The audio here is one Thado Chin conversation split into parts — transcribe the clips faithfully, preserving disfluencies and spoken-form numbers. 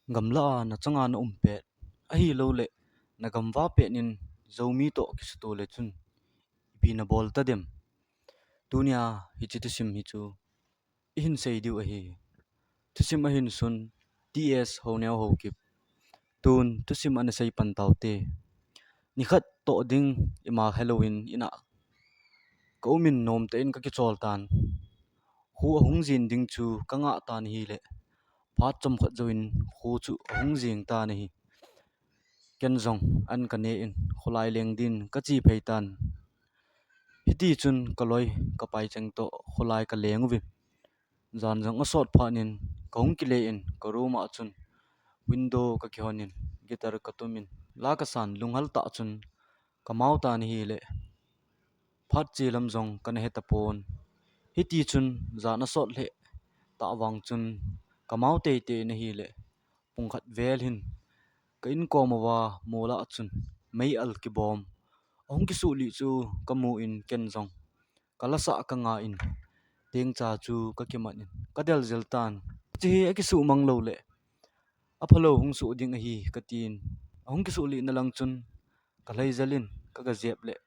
Gamla a nachanga na um pet, ahilouleh nagamva pet in Zomi toh kisuto le chun ipi nabol tadem? Tunia hiche thusim hi chu ihin sei diu ahi. Thusim ahin sun, T S Honeo Haokip. Tun thusim ana sei pan taute. Nikhat toh ding ima helouvin ina ka umin nomtah in kakichol tan. Kho ahung jin ding chu kangah tan ahileh, phat chomkhat jouvin kho chu ahung jing tan ahi. Ken jong an kane in kholai leng din kache phei tan. Hitichun kaloi kapai cheng toh kholai kaleng uvin, jan jong asot phat in kahung kile in ka room a chun window kakihon in guitar katumin la kasan lunghel tah chun kamao tan ahileh, phat che lam jong kana he tapon. Hitichun jan asot lheh tah vang chun kamao teitei in ahileh, pungkhat vel hin ka inkom uva mol a chun mei-al kibom ahung kisuh lih chu kamu in ken jong kalasah kanga in tengcha chu kakimat in kadel jel tan. Hiche hi akisuh mang lou leh aphalou hung suh ding ahi katin, ahung kisuh lih na lang chun kalhai jel in kaga jep leh,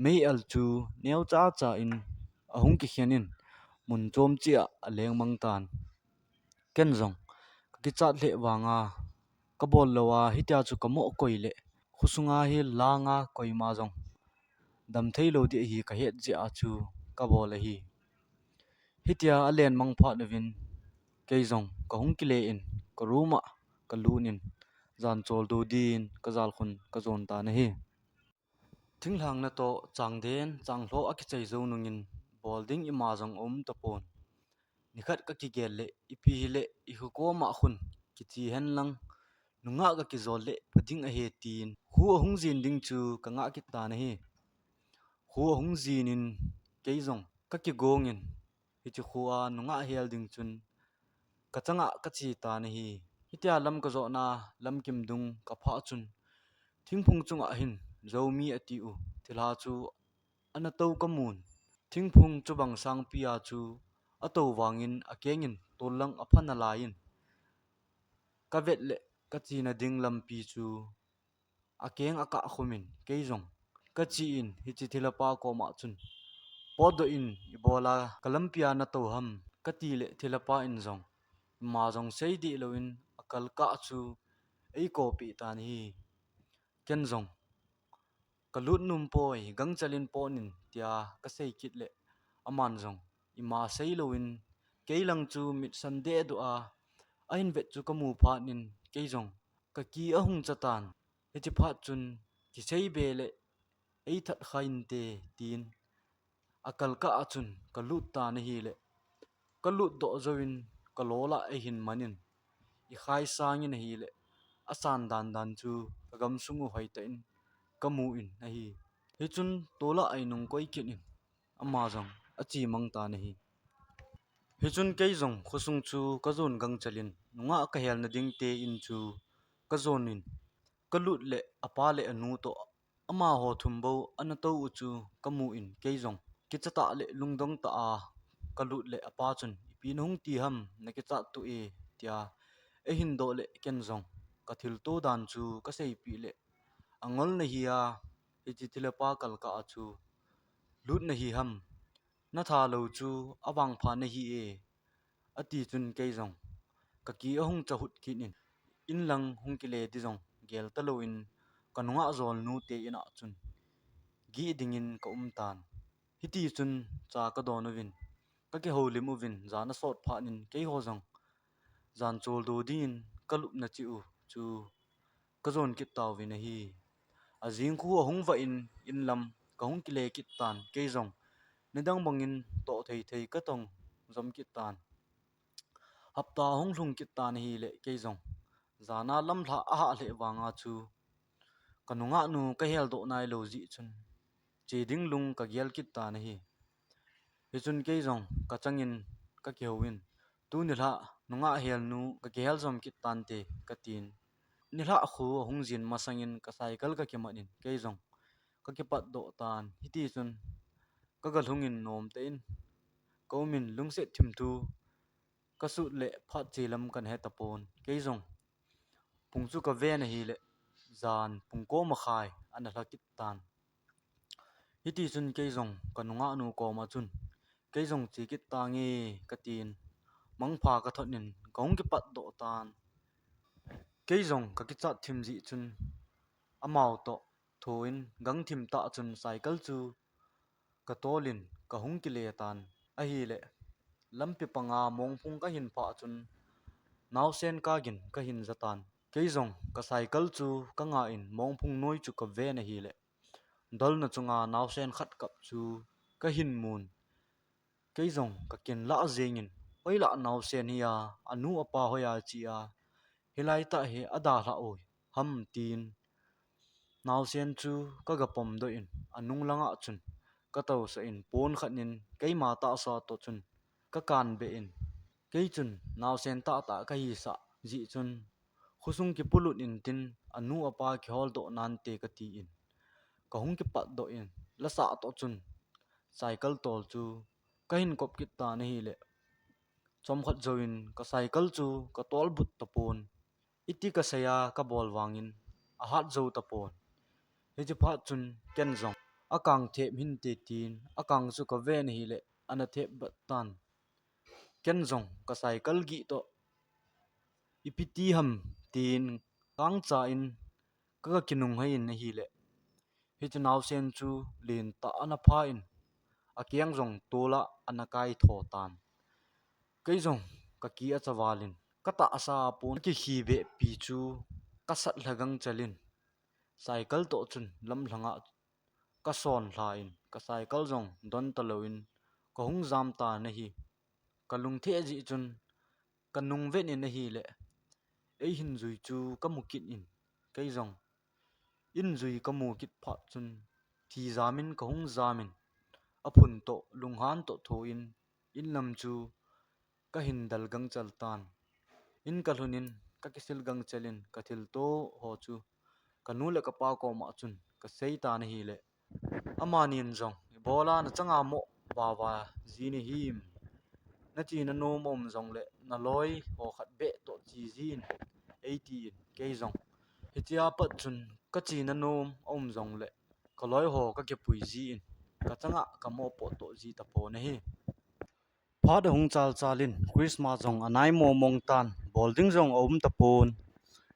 mei-al chu neocha cha in ahung kikhen in mun chom cheh a aleng mang tan. Ken jong kakichat lheh vanga kabol lou a hitia chu kamoh koi leh khosunga hi langa koima jong damthei lou ding ahi kahet jeh a chu kabol ahi. Hitia alen mang phat uvin kei jong kahung kile in ka room a kalut in jan choldo din kajalkhun kajon tan ahi. Thinglhang natoh changden changlhoh akichai jou nungin bol ding ima jong aum tapon. Nikhat kakigel leh ipi hileh ikho koma khun kiche henlang, nungah kakijol leh pha ding ahi tin kho ahung jin ding chu kangah kit tan ahi. Kho ahung jin in kei jong kakigong in hiche kho a nungah hel ding chun kachanga kache tan ahi. Hitia lam kajotna lamkim dung kaphah chun thingphung chunga hin Zomi atiu thilha chu ana tou kamun. Thingphung chubang sangpi a chu atou vangin akeng in tollang apha nalai in kavet leh kachena ding lampi chu akeng akah khum in kei jong kache in hiche thilhapa koma chun, potdoh in ibola kalampia natou ham, kati leh thilhapa in jong ima jong sei deh louvin akalkah chu eikoipeh tan ahi. Ken jong kalut nom poi, gangchel in pot in tia kasei kit leh aman jong ima sei louvin kei lang chu mitsan dehduh a ahin vet chu kamu phat in kei jong kaki ahung cha tan. Hiche phat chun kisei be leh eithat kha inte tin akalkah a chun kalut tan ahileh, kalut doh jouvin kalola eihin man in ikhai sangin ahileh, asan dandan chu kagamsung u hoitah in kamu in ahi. Hichun tola einung koi kit in ama jong ache mang tan ahi. Hichun kei jong khosung chu kajon gangchel in nungah kahelna dingte in chu kajon in kalut leh apa leh anu toh amaho thum bou ana tou u chu kamu in kei jong kichatah leh lungdong tah a kalut leh apa chun, ipi nahung ti ham, nakichat toh e, tia eihin doh leh ken jong kathilto dan chu kaseipeh leh, angol nahi a, hiche thilhapa kalkah a chu lut nahi ham, natha lou chu avangpha nahi e, ati chun kei jong kaki ahung cha hut kit in, inlang hung kile di jong gel talouvin kanungah jolnu te in a chun gih dingin kaum tan. Hitichun cha kadon uvin kakihoulim uvin jan asot phat in keiho jong jan choldo dingin kalupna cheh u chu kajon kit tauvin ahi. Ajing khu ahung vah in inlam kahung kile kit tan, kei jong nidang bangin toh thei thei katong jom kit tan. Hapta ahung lhung kit tan ahileh kei jong jana lamlhah ahah lheh vanga chu kanungah nu kaheldoh nailou jeh chun che ding lung kagel kit tan ahi. Hichun kei jong kachangin kakihou in, tu nilhah nungah helnu kakihel jom kit tante, katin. Nilhah khu ahung jin masangin ka cycle kakimat in kei jong kakipatdoh tan. Hitichun kagalhung in nomtah in kaumin lungset thimthu kasut leh phat che lam kana he tapon. Kei jong Pung chu kaven ahile, jan pung ko makhai ana lha kit tan. Hiti chun kei jong kanungah nu koma chun, kei jong che kit tange katin, mangpha kathot in kahung kipatdoh tan. Kei jong kakichat thim jeh chun, amau toh thoin gangthim tah chun cycle chu katolin kahung kile tan. Ahile, lampi panga mongphung kahin phah chun, naosen kagin kahin ja tan. Kei jong ka cycle chu kangah in mongphung noi chu kaven ahile, dolna chunga naosen khat kap chu kahin mun. Kei jong kakin lah jengin, hoilah naosen hi a, anu apa hoiya chi a, hilai tah hi adalhah u ham tin, naosen chu kagapom doh in, anung langa chun katousah in, pon khat in keima tahsa toh chun kakan beh in, kei chun naosen tahtah kahisah jeh chun, khosung kipolut intin, anu apa kiholdoh nante katin, kahung kipatdoh in, lasah toh chun cycle tol chu kahin kop kit tan ahile, chomkhat jouvin ka cycle chu katol but tapon. Iti kasei a kabol vangin ahat jou tapon. Hiche phat chun ken jong, akang thep hinte tin, akang chu kaven ahile, ana thep bat tan. Ken jong ka cycle gih toh, ipi ti ham tin, kangcha in kaga kinunghei in ahile, hiche naosen chu lentah ana pha in, akeng jong tola ana kaitho tan. Kei jong kaki achavalin, katahsa a pon kakikhi behpi chu kasat lha gangchel in, cycle toh chun lamlhanga kason lha in, ka cycle jong don talouvin kahung jam tan ahi. Kalungthim jeh chun kanung vet in ahile, eihin jui chu kamu kit in, kei jong in jui kamu kit phat chun, thi jamin kahung jamin, aphun toh lunghan toh thoin, in lam chu kahin del gangchel tan. In kalhun in kakisil gangchel in, kathilto ho chu kanu le kapa koma chun kasei tan ahile, amanin jong, ibola nachanga mo vava ji nahim, nache nanom aum jongle naloi ho khat beh toh che jin, eitin, kei jong hichea pat chun kache nanom aum jongle kaloi ho kakipui jin, kachanga kamopoh toh ji tapon ahi. Phat ahung chalchal in, Christmas jong anai momong tan, bol ding jong aum tapon.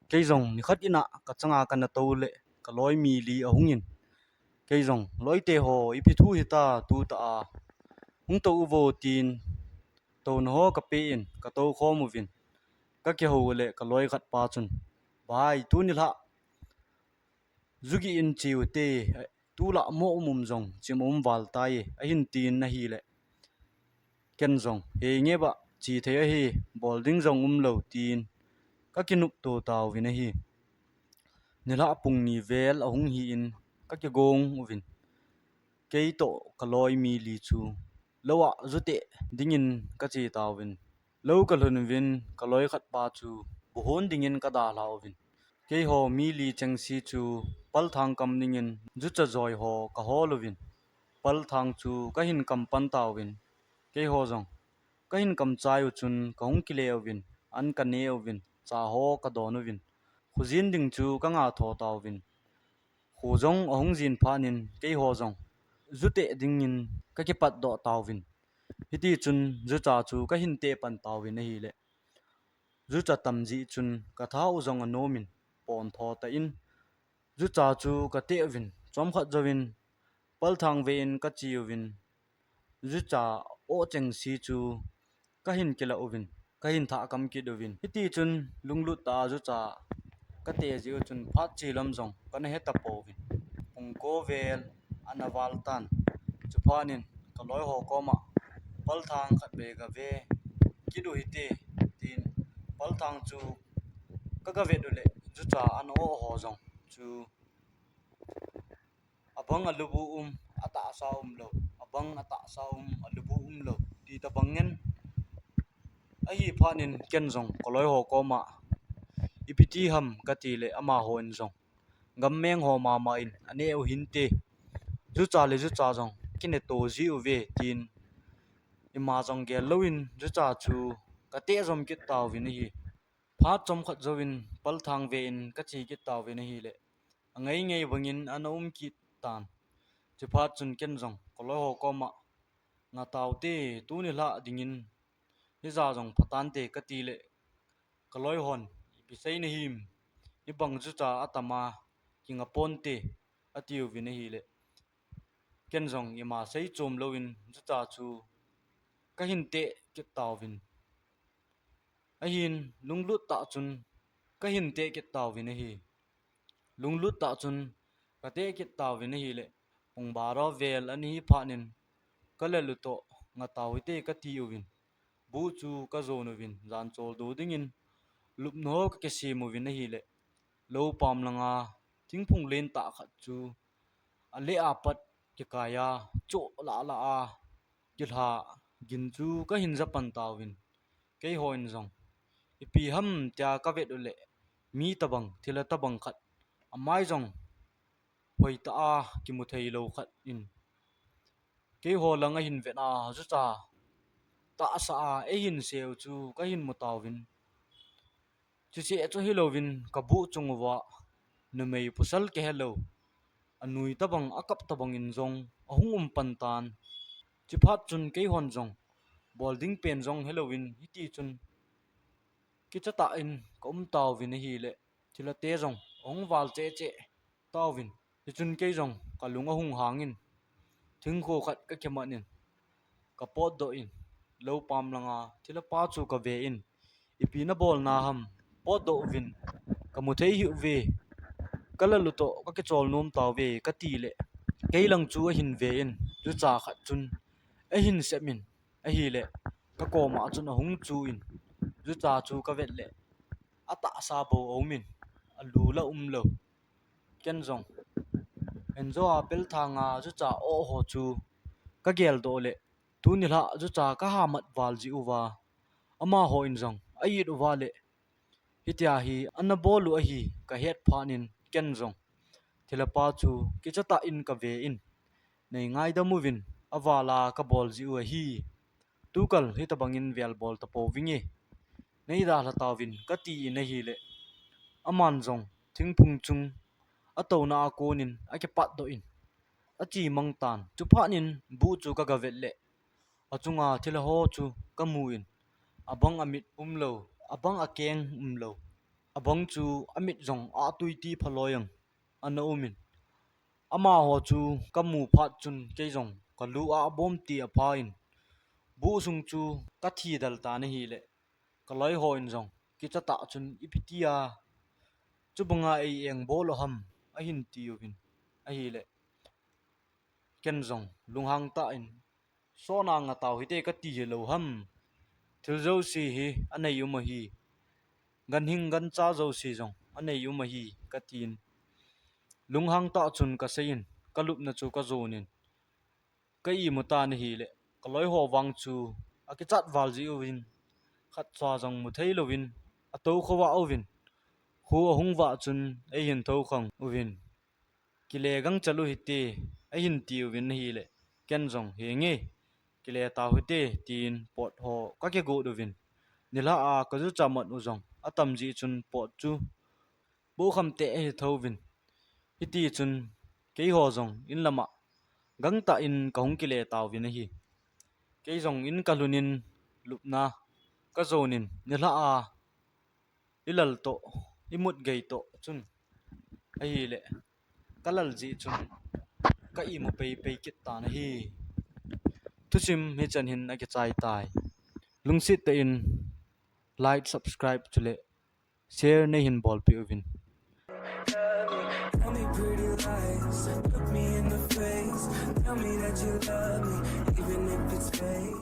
Kei jong nikhat in a kachanga kana toule, kaloi mi li ahungin, kei jong, loite ho, ipi thu hita tutah a hung tou uvo tin, touna ho kapen, katou khom uvin, kakihou ule kaloi khatpa chun, Bai, tuni lhah ju gih in che ute, tulai mo um um jong chim um val tai, ahin tin ahile, ken jong, He nge ba, che thei ahi, bol ding jong umlou, tin kakinopto tauvin ahi. Nilhah pung ni vel ahung hi in, kakigong uvin, kei toh kaloi mi li chu lou a ju teh dingin kache tauvin, lou kalhun uvin, kaloi khatpa chu bu hon dingin kadalha uvin, keiho mi li chengse chu palthang kam dingin jucha joi ho kahol uvin, palthang chu kahin kam pan tauvin, keiho jong kahin kam chai u chun kahung kile uvin, an kane uvin, cha ho kadon uvin, khojin ding chu kanga tho tauvin, kho jong ahung jin phat in keiho jong ju teh dingin kakipatdoh tauvin, hitichun jucha chu kahin teh pan tauvin ahile, jucha tam jeh chun katha u jong anomin, pontho tah in jucha chu kateh uvin, chomkhat jouvin palthang ve in kache uvin, jucha oh chengse chu kahin kilah uvin, kahin thah kam kit uvin. Hitichun lunglut tah a jucha kateh jeh u chun phat che lam jong kana he tapouvin. Pung ko vel ana val tan. Chuphat in kaloi ho koma, palthang khatvei gave kit u hite, tin palthang chu kagavet uleh, jucha ana oh ho jong chu abang alubu um, atahsa umlou, abang atahsa um, alubu umlou, ti tobang ngen. Ahiphat in ken jong kaloi ho koma, ipi ti ham katile, amahon jong, gammeng ho mama in aneh u hinte, jucha le jucha jong kine to ji uve, tin ima jong gel louvin jucha chu kateh jom kit tauvin ahi. Phat chomkhat jouvin palthang ve in kache kit tauvin ahile, angai ngai bangin ana um kit tan. Chuphat chun ken jong kaloi ho koma, "Nga taute, tuni lha dingin hija jong phatante," kati le, kaloi hon, "Ipi sei nahim, hibang jucha atama, kinga ponte," atiuvin ahile, ken jong ima sei chom louvin jucha chu kahin teh kit tauvin. Ahin lunglut tah chun kahin teh kit tauvin ahi. Lunglut tah chun kateh kit tauvin ahile, pung baro vel ana hi phatnin, kalel u toh, "Nga tau hite," katiuvin, buh chu kajon uvin, jan choldo dingin lupna ho kakisem uvin ahile, lou pam langa thingphung len tah khat chu aleh a pat kikaiya, choh lah lah a kilha gin chu kahin ja pan tauvin, keihon jong, "Ipi ham?" tia kavet uleh, mi tobang, thilha tobang khat, amai jong hoitah a kimu thei lou khat in, keiho lang ahin vet a, jucha tahsa a eihin seu chu kahin mu tauvin. Chuche chu hilouvin kabuh chung uva numei pasal kihelou, anui tobang, akap tobangin jong ahung um pan tan. Chuphat chun keihon jong bol ding pen jong helouvin, hiti chun kicha tah in kaum tauvin ahile, thilha te jong ahung val cheh cheh tauvin. Hichun kei jong kalung ahung hangin, thingkho khat kakimat in, kapotdoh in, lou pam langa thilha pa chu kave in, "Ipi nabol naham, potdoh uvin, kamu thei hih uve, kalel u toh kakichol nom tauve," kati le, kei lang chu ahin ve in, jucha khat chun ahin sep in ahile, kakoma chun ahung chu in, jucha chu kavet le, atahsa bou aum in, alu la um lou. Ken jong, enjo a pelthang a jucha oh ho chu kageldoh le, tuni lha jucha kahamat val jeh uva, amahon jong a-it uva le, hitia hi ana bol u ahi kahet phatnin, ken jong thilha pa chu kicha tah in kave in, "Nei ngaidam uvin, aval a kabol jeh u ahi. Tukal hitobangin vel bol tapouvinge. Nei dalha tauvin," kati in ahile, aman jong thingphung chung atouna a konin akipatdoh in, ache mang tan. Chuphatnin buh chu kagavet le, achunga thilha ho chu kamu in, abang amit um lou, abang akeng um lou, abang chu amit jong atui ti phaloi ang ana um in, amaho chu kamu phat chun kei jong kalu a abom ti apha in, buh sung chu kathi del tan ahile, kaloi hon jong kicha tah chun, "Ipi tia chubanga ei engbol u ham?" ahin tiuvin ahile, ken jong lunghang tah in, "Sona nga tau hite kati hilou ham? Thil jouse hi anei um ahi. Ganhing gancha jouse jong anei um ahi," katin, lunghang tah chun kasei in, kalupna chu kajon in, ka imu tan ahile, kaloi ho vang chu akichat val jeh uvin, khatcha jong mu thei louvin, atou khovah uvin, kho ahung vah chun eihin tou khang uvin, "Kile gangchal u hite," ahin tiuvin ahile, ken jong, "Henge, kile tau hite," tin pot ho kakigot uvin, nilhah a kajucha mat u jong atam jeh chun pot chu bohkham teh ahi thouvin, hiti chun keiho jong in lama gangtah in kahung kile tauvin ahi. Kei jong in kalhun in lupna kajon in, nilhah a ilal toh, imut gei toh chun ahile, kalal jeh chun ka imu peipei kit tan ahi. Thusim hichan hin akichai tai. Lungset tah in like, subscribe chule share neihin bolpeh uvin. Tell me pretty lies, look me in the face, tell me that you love me, even if it's fake.